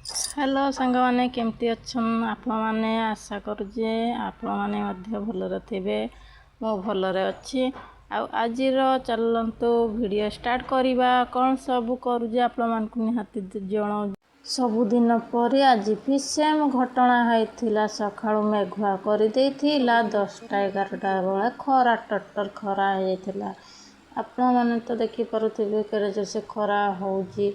Hello ସାଙ୍ଗମାନେ, କେମିତି ଅଛନ୍ ଆପଣମାନେ? ଆଶା କରୁଛି ଆପଣମାନେ ମଧ୍ୟ ଭଲରେ ଥିବେ। ମୁଁ ଭଲରେ ଅଛି। ଆଉ ଆଜିର ଚାଲନ୍ତୁ ଭିଡ଼ିଓ ଷ୍ଟାର୍ଟ କରିବା। କ'ଣ ସବୁ କରୁଛି, ଆପଣମାନଙ୍କୁ ନିହାତି ଜଣାଉଛି। ସବୁଦିନ ପରି ଆଜି ବି ସେମ୍ ଘଟଣା ହେଇଥିଲା। ସକାଳୁ ମେଘୁଆ କରିଦେଇଥିଲା, 10ଟା 11ଟା ବେଳେ ଖରା, ଟୋଟାଲ୍ ଖରା ହେଇଯାଇଥିଲା। ଆପଣମାନେ ତ ଦେଖିପାରୁଥିବେ କେଡ଼େ ଜୋରସେ ଖରା ହେଉଛି।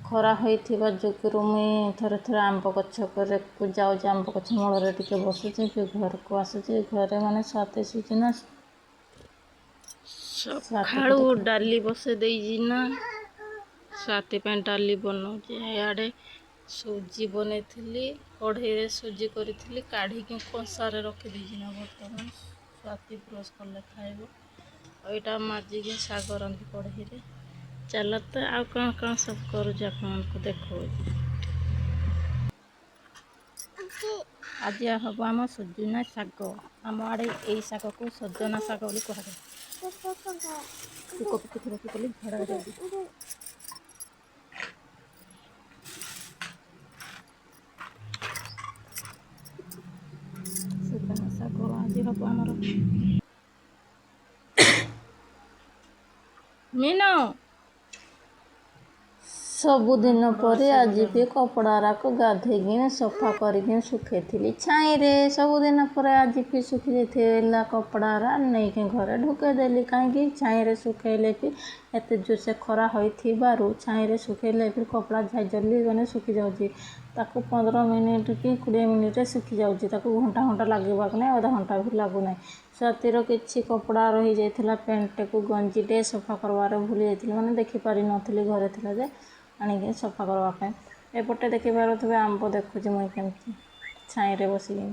ଖରା ହୋଇଥିବା ଯୋଗୁରୁ ମୁଇଁ ଥରେ ଥରେ ଆମ୍ବ ଗଛକୁ ଯାଉଛି, ଆମ୍ବ ଗଛ ମୂଳରେ ଟିକେ ବସୁଛି, ଫିର୍ ଘରକୁ ଆସୁଛି। ଘରେ ମାନେ ସ୍ୱାତି ଶୋଇଛି ନା, ସକାଳୁ ଡାଲି ବସେଇ ଦେଇଛି ନା, ସ୍ୱାତି ପାଇଁ ଡାଲି ବନଉଛି। ଇଆଡ଼େ ସୁଜି ବନେଇଥିଲି, କଢ଼େଇରେ ସୁଜି କରିଥିଲି, କାଢ଼ିକି କଂସାରେ ରଖିଦେଇଛି ନା, ବର୍ତ୍ତମାନ ସ୍ୱାତି ବ୍ରସ୍ କଲେ ଖାଇବ। ଆଉ ଏଇଟା ମାଜିକି ଶାଗ ରାନ୍ଧି କଢ଼େଇରେ। ଚାଲ ତ, ଆଉ କ'ଣ କ'ଣ ସବୁ କରୁଛି ଆପଣମାନଙ୍କୁ ଦେଖାଉଛି। ଆଜି ହବ ଆମ ସଜନା ଶାଗ। ଆମ ଆଡ଼େ ଏଇ ଶାଗକୁ ସଜନା ଶାଗ ବୋଲି କୁହାଯାଏ। ପୋକ ପୋକ ଥିବ କି କଲି ଝଡ଼ା ଯାଉଛି। ସଜନା ଶାଗ ଆଜି ହବ ଆମର। ମିନୁ। ସବୁଦିନ ପରି ଆଜି ବି କପଡ଼ାରାକୁ ଗାଧେଇକିନି ସଫା କରିକି ଶୁଖେଇଥିଲି ଛାଇରେ। ସବୁଦିନ ପରେ ଆଜି ବି ଶୁଖି ଯାଇଥିଲା। କପଡ଼ାରା ନେଇକି ଘରେ ଢୁକେଇ ଦେଲି, କାହିଁକି ଛାଇରେ ଶୁଖେଇଲେ ବି ଏତେ ଜୋରସେ ଖରା ହୋଇଥିବାରୁ ଛାଇରେ ଶୁଖେଇଲେ ବି କପଡ଼ା ଜଲ୍ଦି ମାନେ ଶୁଖିଯାଉଛି। ତାକୁ 15 ମିନିଟ୍ କି 20 ମିନିଟ୍ରେ ଶୁଖିଯାଉଛି। ତାକୁ ଘଣ୍ଟା ଘଣ୍ଟା ଲାଗିବାକୁ ନାହିଁ, ଅଧା ଘଣ୍ଟା ବି ଲାଗୁନାହିଁ। ସ୍ୱାତିର କିଛି କପଡ଼ା ରହିଯାଇଥିଲା, ପ୍ୟାଣ୍ଟକୁ ଗଞ୍ଜିଟେ ସଫା କରବାରେ ଭୁଲି ଯାଇଥିଲି, ମାନେ ଦେଖିପାରିନଥିଲି ଘରେ ଥିଲା ଯେ ଆଣିକି ସଫା କରିବା ପାଇଁ। ଏପଟେ ଦେଖିପାରୁଥିବେ, ଆମ୍ବ ଦେଖୁଛି ମୁଇଁ କେମିତି ଛାଇରେ ବସିକି।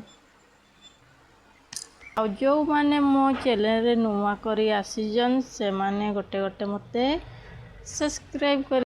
ଆଉ ଯେଉଁମାନେ ମୋ ଚ୍ୟାନେଲରେ ନୂଆ କରି ଆସିଛନ୍, ସେମାନେ ଗୋଟେ ଗୋଟେ ମୋତେ ସବସ୍କ୍ରାଇବ୍ କରି